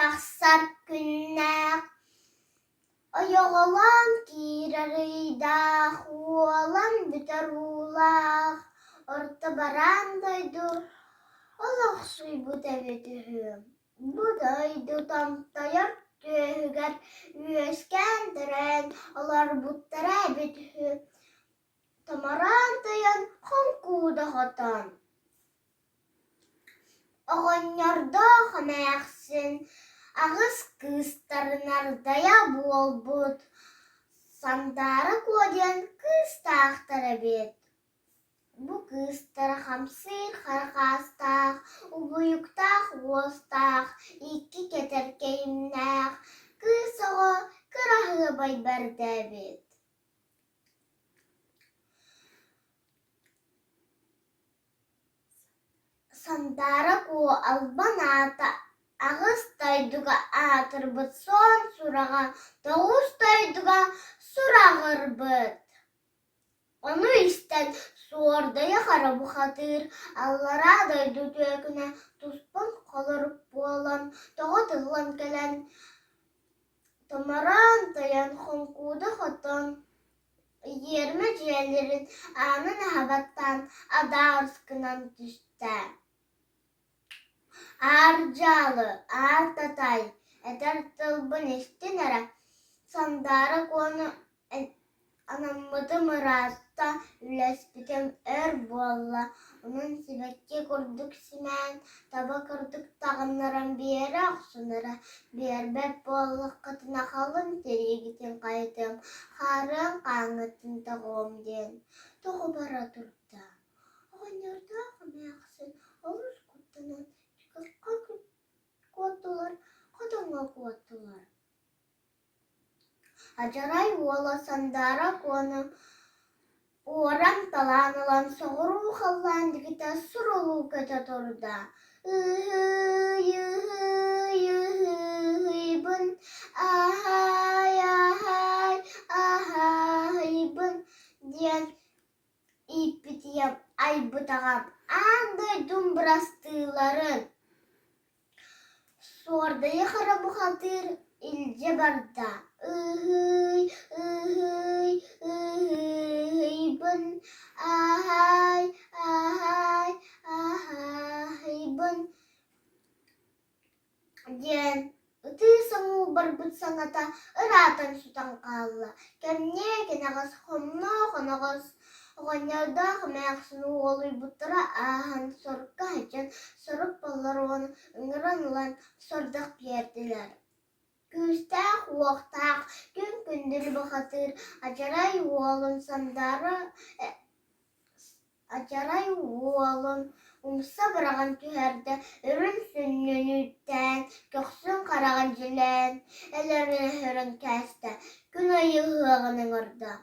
Тахсар күннээх, Ойоҕолоон киирэр ыйдаах, Уолан бүтэр уулаах, Орто бараан дойду Олохсуйбут эбит үһү. Бу дойду томтойор түөһүгэр үөскээн-төрөөн олорбуттара эбит үһү. Томороон тойон хоҥкууда хотон Оҕонньордоох эмээхсин аҕыс кыыстарынардайа буолбут Сандаара Куо диэн кыыстаахтар эбит. Бу кыыстара хамсыыр хара хаастаах, угуйуктаах уостаах, икки кэтэркэйимнээх кыыс оҕо кыраһыабай бэрдэ эбит. Сандаара Куо албан аата аҕыс дойдуга аатырбыт суон сураҕа тоҕус дойдуга сураҕырбыт. Ону истэн Суордайа хара бухатыыр аллараа дойду түөкүнэ туспан холорук буолан тоҕо тыллан кэлэн томороон тойон хоҥкууда хотон иэрмэ дьиэлэрин аанын аһа баттаан адаарыс гынан түстэ. Аар дьаалы, аар татай, этэр тылбын истин эрэ, Сандаара Куону Анаммытым ыраатта, үлэспитим өр буолла, онон сибэкки курдук симээн, таба курдук таҕыннаран биэрэ охсун эрэ, биэрбэт буоллаххытына халыҥ тириигитин хайытыам, хаарыан хааҥҥытын тоҕуом диэн тоҕо бара турда. Оҕонньордоох эмээхсин олус куттанан түгэххэ куоттулар, хотоҥҥо куоттулар. Адьарай уола Сандаара Куону уоран-талаан ылан соҕуруу халлаан диэки сурулуу көтө турда: «Ыһыый, ыһыый, ыһыыйбын, аһаай, аһаай, аһаайбын» диэн ииппит ийэм айбыт аҕам аан дойдум бырастыыларын Суордайы хара бухатыыр илдьэ барда: «Ыһыый, ыһыый, ыһыыйбын, ааһаай, ааһаай, ааһаайбын» диэн ытыы-соҥуу барбыт саҥата ыраатан сүтэн хаалла. Кэмниэ кэнэҕэс хомноох оноҕос Оҕонньордоох эмээхсин уолуйбуттара ааһан сорукка сылдьан сорук боллоруон ыҥыран ылан сордох биэрдилэр. Күүстээх-уохтаах күн күндүл бухатыыр адьарай уолун Сандаара адьарай уолун умса быраҕан түһэрдэ, үрүҥ сүнньүн үүттээн, көхсүн хараҕын дьилээн, өлөрөн кээстэ, күн айыы ыһыаҕын ыҥырда.